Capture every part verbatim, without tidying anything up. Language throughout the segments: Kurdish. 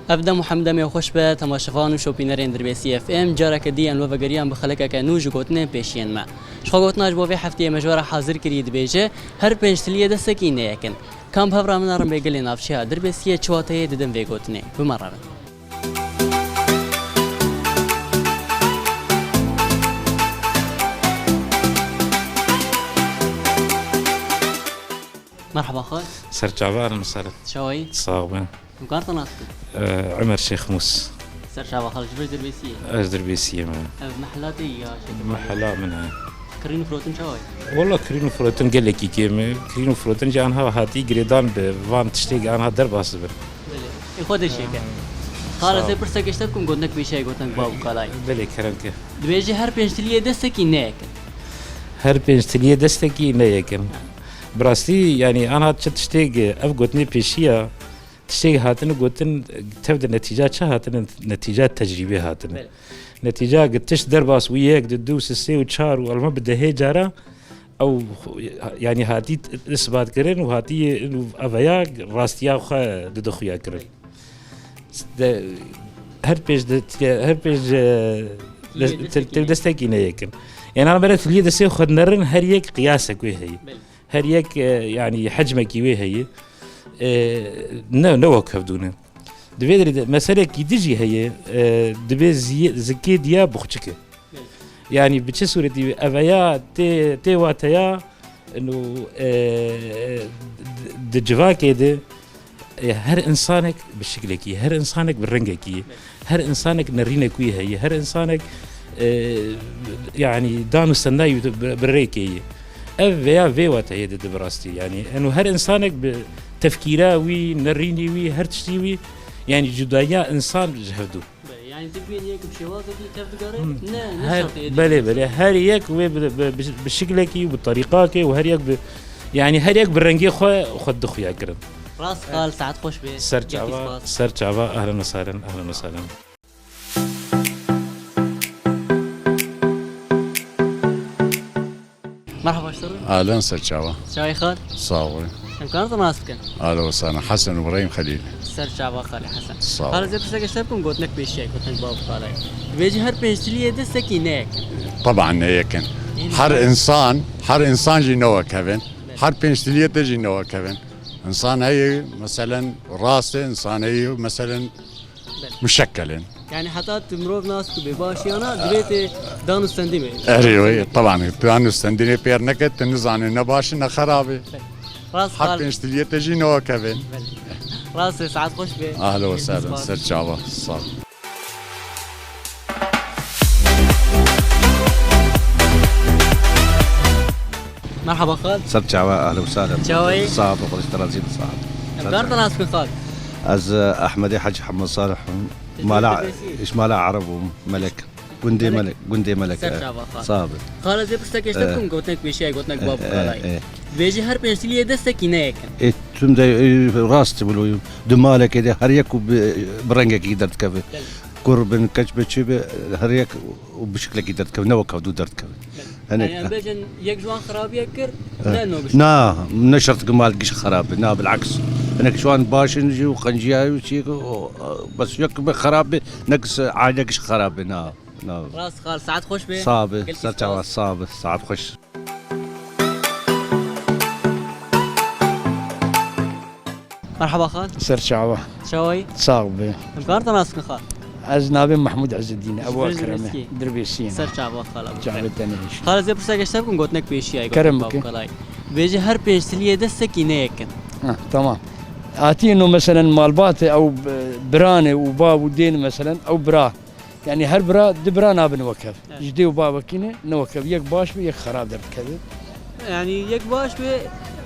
Ev dem û hemdemê xweş be, temaşevan û şopînerên Dirbêsî F M, careke dî em li we vegeriyan bi xelekeke nû ji gotinên pêşiyên me. Ji xwe gotina ji bo vê hefteyê me ji we re hazir kirî dibêje, her pênc tiliyê destekî ne yek in. Kam bi hev re min a rimbê gelê navçeya Dirbêsiyê çi wateyê didin vê gotinê? Bi me re bin. Merhaba xal. Ser çava, erin ser. Çawayî? Sağ bin. Em karin te nas bikin? Ee, Ömer Şêxmûs. Ser çava xal, ji vir Dirbêsiyê? Ez Dirbêsiyê me. Ev mehela te ya? Mehela min e. Kirîn û firotin çawa ye? Walla kirîn û firotin gelekî kêm e. Kirîn û firotin jî anha hatî girêdan bi van tiştê anha derbas dibin. Belê. Ê xwe de şêke. Xal, ez ê pirseke ji te bikim, gotinek pêşiyayê gotinek bav û kalayê. Belê, kerem ke. Dibêje her pênc tiliyê destekî ne yek in. Her pênc tiliyê destekî ne yek in. Bi rastî, yanî, anha çi tiştê, ev gotinê pêşiya, tiştê hatine gotin, tev de netîca çi hatine? Netîca tecrîbê hatine. Belê. Netîca gi tişt derbas wî yek, di du, sê û çar û elma bi dehê cara ew, yanî, hatî isbat kirin û hatî eveya rastiya xwe dide xuya kirin. De, her pêş de, her pêş, e, Yê de-, destekî te-, ne. Destekî ne yek in. Yanî, ana bere tiliyê destê xwe dinerin, her yek qiyasek wê heye. Belê. Her yek, e, yanî, hecmekî wê heye. E, ne, ne wek hevdû ne. Di vê derê de meselekî din jî heye, e, dibê ziyê-, zikê diya buxçike. Belê. Yanî, bi çi sûretî eveya tê, tê wateya, ino, e, di, di civakê de, e, her insanek bi şiklekî, her insanek bi rengekî, her insanek nerînek wî heye, her insanek, e, yanî dan û stenda wî bi, bi rêkê ye. Ev veya vê wateyê dide bi rastî. Yanî, eno her insanek bi tefkîra wî, nerînî wî, her tiştî wî, yanî cudaya insan ji hevdû. Belê, yanî tu bînî yek bi şêwazekî tev digere, Hmm. ne, ne Her, şertê êdî belê, be. Belê. Her yek wê bi, bi, bi, bi şiklekî, bi terîqakê û her yek bi, yanî her yek bi rengê xwe, xwe dixuya kirin. Rast xal, saet xweş be. Ser Gelkî çava, spas. Ser çava, ehlen û sahlen, ehlen û sahlen. Merhaba, şerî. Ahlen, ser çava. Çawayî xal? Sağ ol. Em karin te nas bikin? Ahlen ve sahlen. Hesen Îbrahîm Xelîl. Ser çava xalê Hesen. Sağ ol. Xal, ez ê pirseke ji te bikim, gotinek pêşiyayê, gotinek bav û kalayê. Dibêjî her pênc tiliyê destekî ne yek in. Taban ne yek in. Her insan, her insan jî ne wek hev in. Belê. Her pênc tiliyê te jî ne wek hev in. Însan heye, meselen, rast e, însan heye, meselen, Belê. Muşekkel in. Yanî heta tu mirov nas ku bê baş yana, divê tê dan û stendî me. Erê, wê, taban, dan û stendînê pêr neke, tu nizanî ne baş e, ne xerab e. Belê. Rast Her xal. Pênc tiliyê te jî ne wek hev in. Belê. Rast e, saet xweş be. Ahlen ve sahlen, ser çava. Sağ ol. Merhaba xal. Ser çava, ehlen ve sahlen. Çawayî? Sağ ol, Xwedê ji te razî be, sağ ol. Em karin te nas bikin xal? Ez, e, Ehmedê Hecî Hemed Salih im. Ji Mala, Dirbêsiyê? Ji Mala Ereb im, Melek. Gundê Melek. Melek, gundê Melek. Ser çava xal. Sağ ol. Xal, ez ê pirseke ji te bikim, gotinek pêşiyayê, gotinek bav û kalayê. Eh, eh. Dibêjî her pênc tiliyê destekî ne yek in. E, tüm de, e, rast wilo. Di malekê de her yek û bi, bi rengekî derdikeve. Belê. Kur bin, keç be, çi be, her yek û bi şiklekî derdikeve, ne wek hevdû derdikeve. Belê. Hani Yani, em bêjin, yek ji wan xerabiyek kir, Eh. ne no giş. Na, ne şert ki mal giş xerab be, na, bilaks. Hinek ji wan baş in jî û qenciya û çi, o, bes yek be xerab be, ne giş aile giş xerab be, na, na. Rast xal, saet xweş be. Sağ be, Gelkî ser çava, spas. Sağ be, saet xweş. Merhaba xal. Ser çava. Çawayî? Sağ be. Em karin te nas bikin xal? Ez navê Mehmûd Ezedîn e, Ebu Ekrem e. Dirbêsiyê. Dirbêsiyê ne. Ser çava xal, Ebu Ekrem. Çavê te nehêşt. Xal, ez ê pirseke ji te bikim, gotinek pêşiyayê, Kerem gotinek bike. Bavkala. Dibêjî her pênc tiliyê destekî ne yek in. Ha, tamam. Hatî no meselen malbat e, ew, e, biran e û bav û dên meselen, ew bira. Yanî her bira, du bira nabin wek hev. Evet. Ji dê û bavekî ne, ne wek hev. Yek baş be, yek xerab derdikeve. Yanî yek baş be,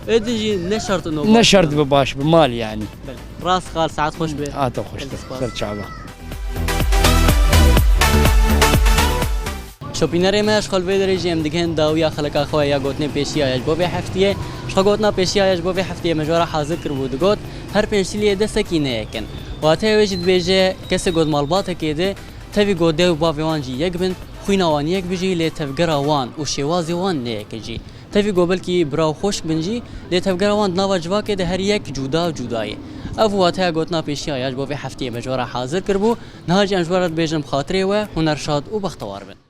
ê din jî ne şert in o Ne baş şert be. Be baş be, mal yanî. Belê. Rast xal, saet xweş be. A te xweş be. Gelkî spas. Ser çava. Şopînerê me, ji xwe li vê derê jî em digihên dawiya xeleka xwe ya gotinê pêşiya ya ji bo vê heftiyê. Ji xwe gotina pêşiya ya ji bo vê heftiyê me ji we re hazir kiribû, digot, her pênc tiliyê destekî ne yek in. Wateya wê jî dibêje, kesê ku di malbatekê de, tevî ku dê û bavê wan jî yek bin, xwîna wan yek bijî, lê tevgera wan û şêwazê wan ne yek e jî. Tevî ku belkî bira û xwişk bin jî, lê tevgera wan di nava civakê de her yek cuda cuda ye. Ev wateya gotina pêşiya ya ji bo vê hefteyê me ji we re hazir kiribû. Niha jî em ji we re dibêjin bi xatirê we, huner şad û bextewar bin.